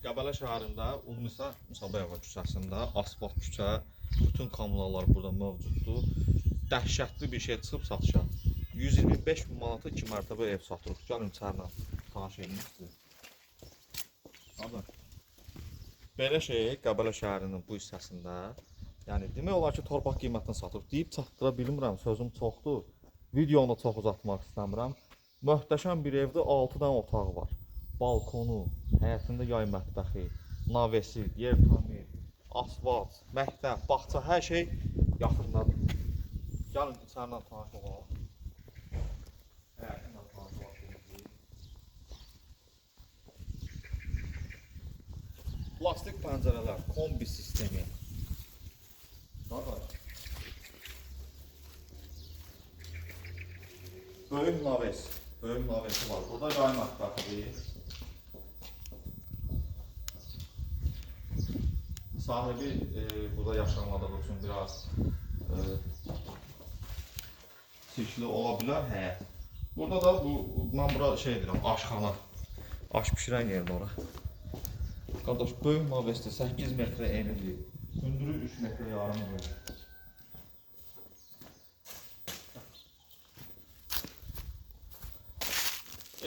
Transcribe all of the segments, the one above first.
Qəbələ şəhərində Ulnisa Musabayeva küçəsində asfalt küçə, bütün kommunallar burada mövcuddur. Dəhşətli bir şey çıxıb satışa. 125 min manata 2 mərtəbə ev satırıq. Gəlin içərilə tanış edeyim sizi. Abi. Belə şey Qəbələ şəhərinin bu hissəsində, yəni demək olar ki, torpaq qiymətinə satılır. Deyib çatdıra bilmirəm, sözüm çoxdur. Videonu çox uzatmaq istəmirəm. Möhtəşəm bir evdə 6 dənə otaq var. Balkonu, həyətində yay mətbəxi, navesi, yer tamir, asfalt, məktəb, bağça, hər şey yaxındadır. Gəlin içəridən tanış olaq. Həyətinlə tanış olaq. Plastik pəncərələr, kombi sistemi. Qardaş. Böyük naves, böyük navesi var. Burada yay mətbəxidir. Sahibi burada yaşamadığı üçün biraz sirkli ola bilər həyət. Burada da bu, mən bura şey deyirəm, aşxana. Aş bişirən yerdir ora. Qardaş, böyük navesdir, 8 metrə enidir. Hündürü 3 metrə yarımdır.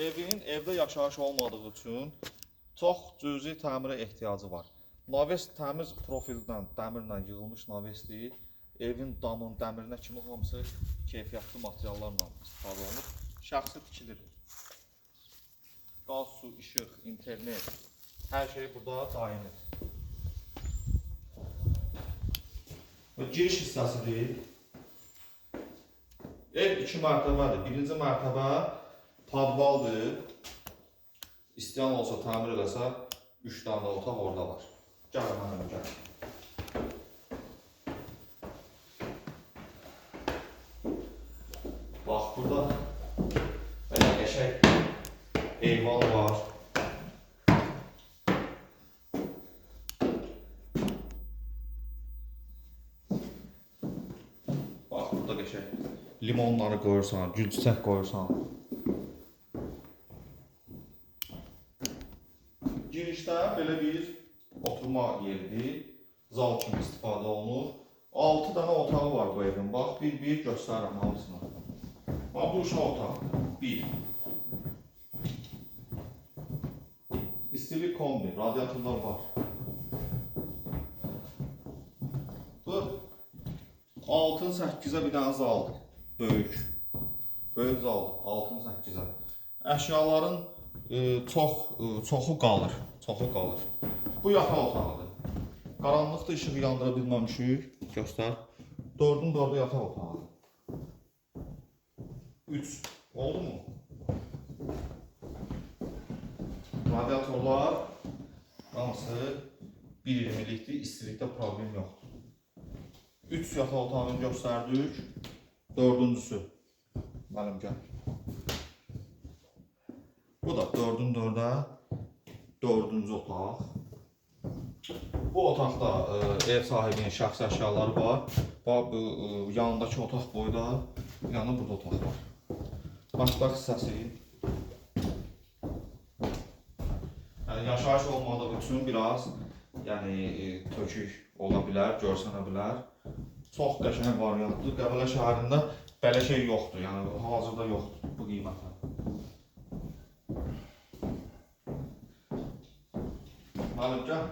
Evin evdə yaşayış olmadığı üçün çox cüzi təmirə ehtiyacı var. Naves təmiz profildən, dəmirlə yığılmış navesdir. Evin damın, dəmirinə kimi hamısı keyfiyyətli materiallarla istifadə olunub. Şəxsi tikilir. Qaz, su, işıq, internet, hər şey burada daimidir. Bu giriş hissəsidir. Ev iki mərtəbədir. Birinci mərtəbə podvaldır. İstəyən olsa təmir eləsə, 3 dənə otaq orada var. Gəl mənimlə, gəl. Bax, burada belə qəşəng eyvan var. Bax, burada qəşəng limonları qoyursan, gül çiçək qoyursan. Girişdə belə bir oturma yeridir. Zal kimi istifadə olunur. 6 dənə otağı var bu evin. Bax, bir-bir göstərirəm hamısını. Bax, bu uşaq otağı. 1. İstilik kombi, radiatorlar var. Bu 6-ın 8-ə bir dənə zaldır. Böyük. Böyük zaldır. 6-ın 8-ə. Əşyaların çoxu qalır. Çoxu qalır. Bu yataq otağıdır. Qaranlıqda işığı yandıra bilməmişik. Göstər. 4-ün 4-ü yataq otağıdır. 3. Oldu mu? Radiatorlar hamısı 1.20-likdir. İstilikdə problem yoxdur. 3 yataq otağını göstərdik. Dördüncüsü. Mənim gəl. Bu da 4-ün 4-ə dördüncü otaq. Bu otaqda ev sahibinin şəxsi əşyaları var. Bax bu yanındakı otaq boyda, yəni burada otaq var. Mətbəx hissəsi. Yəni yaşayış olmadığı üçün biraz yəni tökük ola bilər, görsənə bilər. Çox qəşəng variantdır. Qəbələ şəhərində belə şey yoxdur. Yəni hazırda yoxdur bu qiymətə. Müəllim gəl.